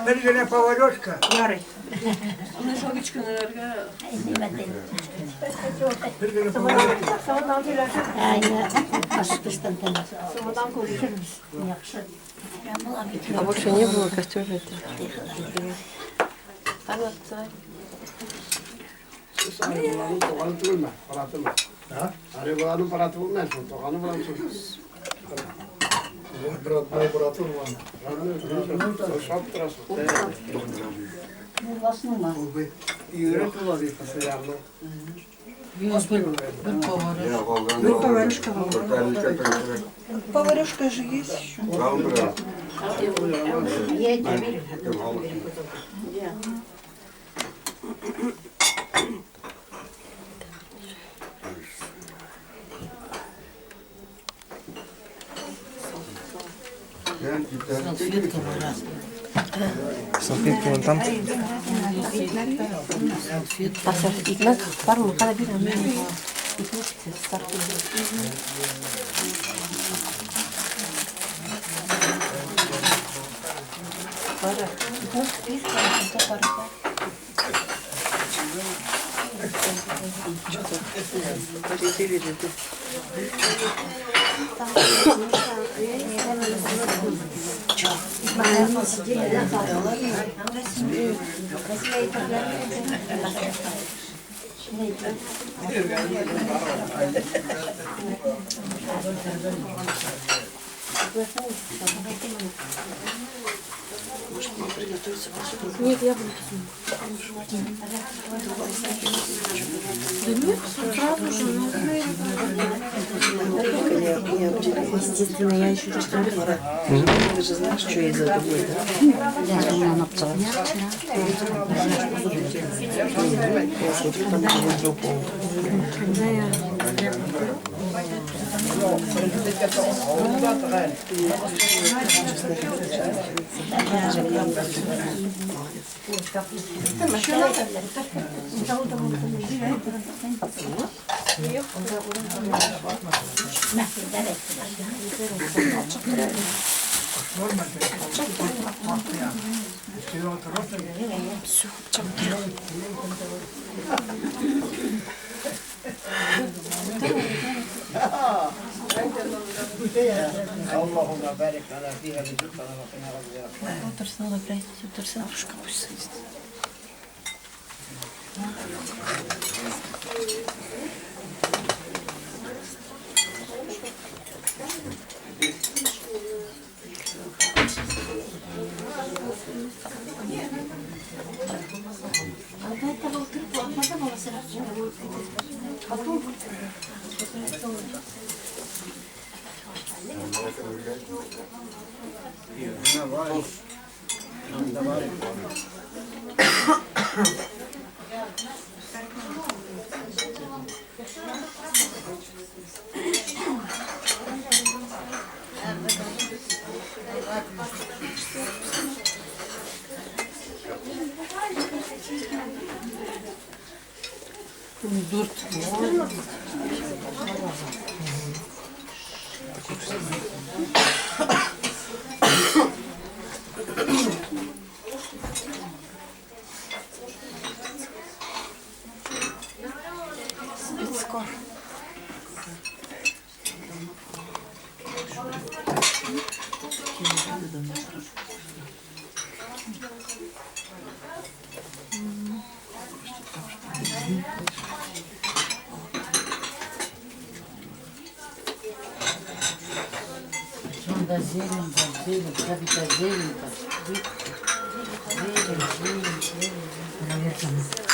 Бер генә поварешка. Ярый. Бер генә поварешка. А больше не было костер это. Арыбаларның туганы түгелме? Паратымы? Арыбаларның параты булмай шул, туганы булам шул. Родной брат он. Шап торасың. Йөрәк була бит постоянно. Бер поварешка. Поварешка же есть еще. Салфетки вон там. Икмәк бармы? Када бирәм. Икмәк Бара. Икмәк бир, бара. Нет, я буду. Да нет, сразу же. Естественно, я еще читаю. Ты же знаешь, что я за тобой, да? Я смотрю, там его Когда я اللهم بارك لنا فيها رزقنا وقنا عذاب. Отырсын, одобряйте, отырсын, бабушка пусть садится. Спецкор. Да зелень, да зелень, да зелень, зелень, зелень, зелень, зелень.